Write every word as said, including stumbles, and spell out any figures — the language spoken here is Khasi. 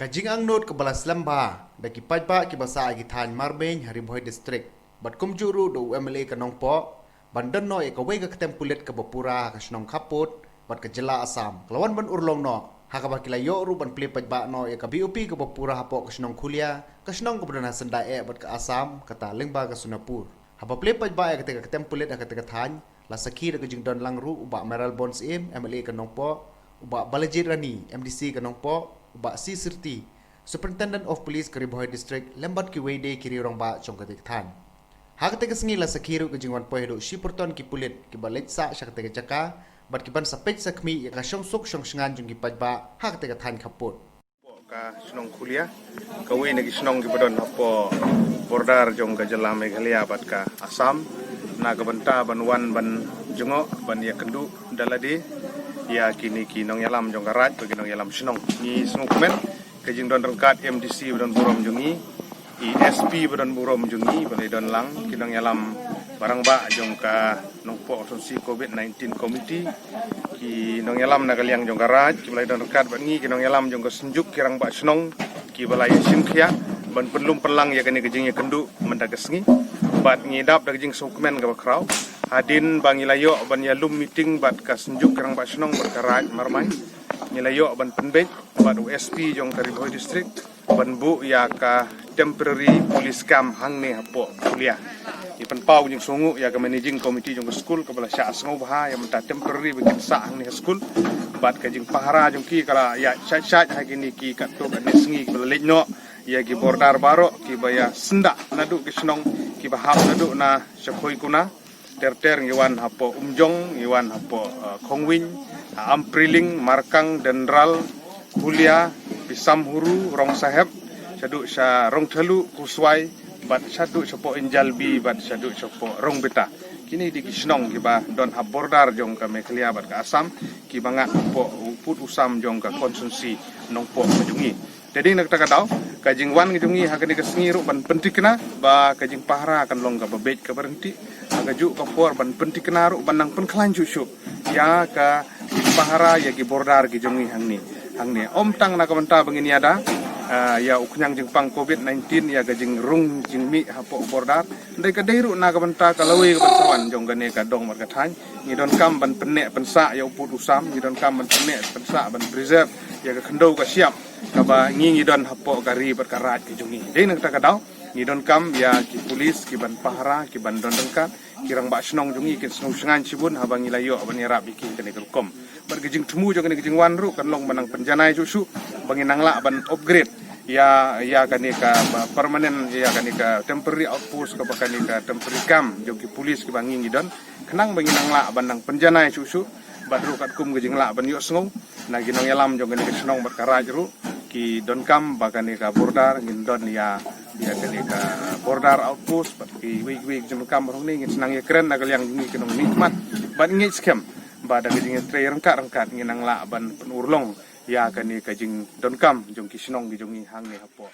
Ka jingangnud kaba la slem bha da ki paidbah kiba sah ha ki thaiñ marmeiñ ha Ri Bhoi District bad kumjuh ruh da u M L A ka Nongpoh ban don noh ïa kawei ka ktien pulit kaba pura ha ka shnong Khappud bad ka jylla Assam ka la wan ban urlong noh ha kaba ki la ïoh ruh ban plie paidbah noh ïa ka B O P kaba pura hapoh ka shnong Khulia, ka shnong kaba don ha syndah eh bad ka Assam, kata lyngba ka Sonapur. Haba plie paidbah ïa kata ka ktien pulit ha kata ka thaiñ, la sakhi da ka jingdon lang ruh u Bah Mayralborn Syiem, M L A ka Nongpoh, u Bah Balajied Rani, M D C ka Nongpoh, u Bah C Sirti, Superintendent of Police ka Ri Bhoi District, lem bad kiwei de ki riew rangbah jong kata ka thaiñ. Ha kata ka sngi la sakhi ruh ka jingwan poi haduh shiphew ton ki pulit kiba leit sah sha kata ka jaka bad ki ban sa peit sa khmih ïa ka shongsuk shongshngaiñ jong ki paidbah ha kata ka thaiñ Khappud. Ka shnong Khulia, kawei na ki shnong kiba don hapoh border jong ka jylla Meghalaya bad ka Assam, na ka bynta ban wan ban jngoh ban ïakynduh da lade ïa kine ki nongïalam jong ka raid bad ki nongïalam shnong. Ngi sngewkmen ka jingdon ryngkat M D C ba don burom jong ngi, i S P ba don burom jong ngi, ba la don lang ki nongïalam ba rangbah jong ka Nongpoh Constituency COVID nineteen Committee, ki nongïalam na ka liang jong ka raid kiba la don ryngkat bad ngi, ki nongïalam jong ka Synjuk ki rangbah shnong kiba la ïashim khia ban pynlum pynlang ïa kane ka jingïakynduh mynta ka sngi. Bad ngi dap da ka jingsngewkmen kaba khraw hadien ba ngi la ïoh ban ïalum meeting bad ka Synjuk ki rangbah shnong bad ka raid marmai, ngi la ïoh ban pynbeit bad u S P jong ka Ri Bhoi District ban buh ïa ka temporary police camp hangne hapoh Khulia. Ngi pynpaw jingsngewnguh ïa ka managing committee jong ka skul kaba la shah sngewbha ïa mynta temporary ba kin sah hangne ha skul. Bad ka jingpahara jong ki ka la ïa shait shait ha kine ki katto katne sngi kiba la leit noh ïa ki border baroh kiba ïa syndah naduh ki shnong kiba hap naduh na Shakhoikuna. Ter ter ngi wan hapoh Umjong, ngi wan hapoh, uh, Khongwin, uh, Ampriling, Markang, Dendral, Khulia, Pisamhuru, Rongsahep, shaduh sha Rongthalu, Kuswai, bad shaduh shapoh Injalbi, bad shaduh shapoh Rongbeta. Kine dei ki shnong kiba don ha border jong ka Meghalaya bad ka Assam, kiba ngat hapoh u pud u sam jong ka constituency Nongpoh ka jong ngi. Te dei na kata ka daw, ka jingwan ka jong ngi ha kane ka sngi ruh ban pyntikna ba ka jingpahara kan long kaba beit kaba ryntih. Ha kajuh ka por ban pyntikna ruh ban nang pynkhlaiñ shuh shuh ïa ka jingpahara ïa ki border ki jong ngi hangne. Hangne ym tang na ka bynta ba ngin ïada, ah, ïa u khñiang jingpang COVID nineteen, ïa ka jingrung jingmih hapoh border. Hynrei ka dei ruh na ka bynta ka lawei ka ban sa wan jong kane ka dong bad ka thaiñ. Ngi donkam ban pynneh pynsah ïa u pud u sam, ngi donkam ban pynneh pynsah ban preserve ïa ka khyndew ka shyiap kaba ngi ngi don hapoh ka ri bad ka raid ka jong ngi. Dei na kata ka daw ngi donkam ïa ki pulis ki ban pahara, ki ban don ryngkat, ki rangbah shnong jong ngi kin sngew shngaiñ shibun haba ngi la ïoh ban ïarap ïa ki ha kane ka rukom. Bad ka jingthmu jong kane ka jingwan ruh kan long ban nang pynjanai shuh shuh ba ngin nang lah ban upgrade ïa, ïa kane ka, ba, permanent, ïa kane ka temporary outpost kaba kane ka temporary camp jong ki pulis kiba ngi ngi don. Khnang ba ngin nang lah ban nang pynjanai shuh shuh bad ruh katkum ka jinglah ban ïohsngew na ki nongïalam jong kane ka shnong bad ka raid ruh, ki donkam ba kane ka border ngin don ïa, ïa kane ka border outpost bad kiwei kiwei ki jingdonkam ruh. Ngin sa nang ïakren na ka liang jong ngi ki nongmihkhmat bad ngi ngeit skhem ba da ka jingïatrei ryngkat ryngkat ngin nang lah ban pynurlong ïa kane ka jingdonkam jong ki shnong ki jong ngi hangne hapoh